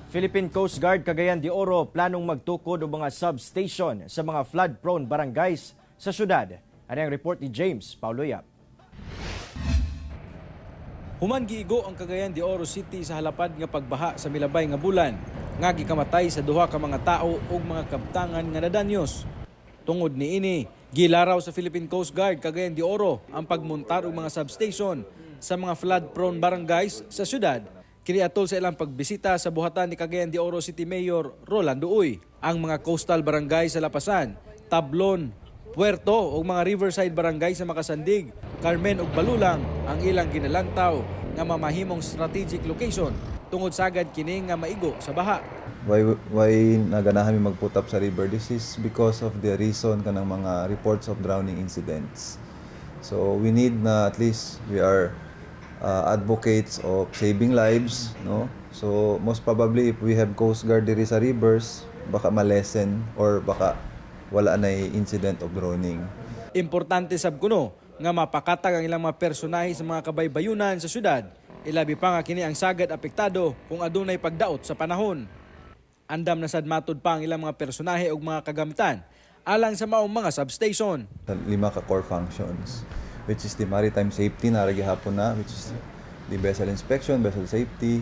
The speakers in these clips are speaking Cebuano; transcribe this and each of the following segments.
Philippine Coast Guard Cagayan de Oro planong magtukod og mga substation sa mga flood-prone barangays sa syudad. Ano ang report ni James Paulo Yap? Human giigo ang Cagayan de Oro City sa halapad nga pagbaha sa milabay nga bulan, nga gikamatay sa duha ka mga tao ug mga kabtangan nga nadanyos. Tungod niini, gilaraw sa Philippine Coast Guard Cagayan de Oro ang pagmuntar og mga substation sa mga flood-prone barangays sa syudad. Kini atol sa ilang pagbisita sa buhatan ni Cagayan de Oro City Mayor Rolando Uy. Ang mga coastal barangay sa Lapasan, Tablon, Puerto ug mga riverside barangay sa Makasandig, Carmen ug Balulang ang ilang ginalantaw nga mamahimong strategic location tungod sagad kini nga maigo sa baha. Why naganahan mi mag-put up sa river? This is because of the reason kanang mga reports of drowning incidents. So we need na at least we are advocates of saving lives, no? So most probably if we have Coast Guard diri sa rivers, baka ma-lessen or baka wala na incident of drowning. Importante sab kuno nga mapakatag ang ilang mga personahe sa mga kabaybayunan sa syudad. Ilabi pa nga kini ang sagad apektado kung adunay pagdaot sa panahon. Andam na sad matud pa ang ilang mga personahe ug mga kagamitan alang sa maong mga substation. Sa lima ka core functions, which is the maritime safety na gihapon na, which is the vessel inspection, vessel safety,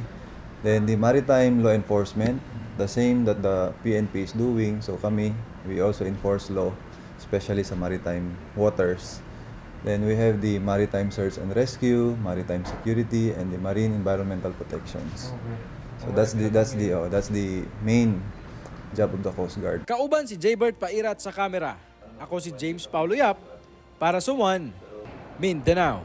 then the maritime law enforcement, the same that the PNP is doing. So kami, we also enforce law, especially sa maritime waters. Then we have the maritime search and rescue, maritime security, and the marine environmental protections. So that's the main job of the Coast Guard. Kauban si Jaybert Pairat sa kamera. Ako si James Paulo Yap para sa One Mindanao.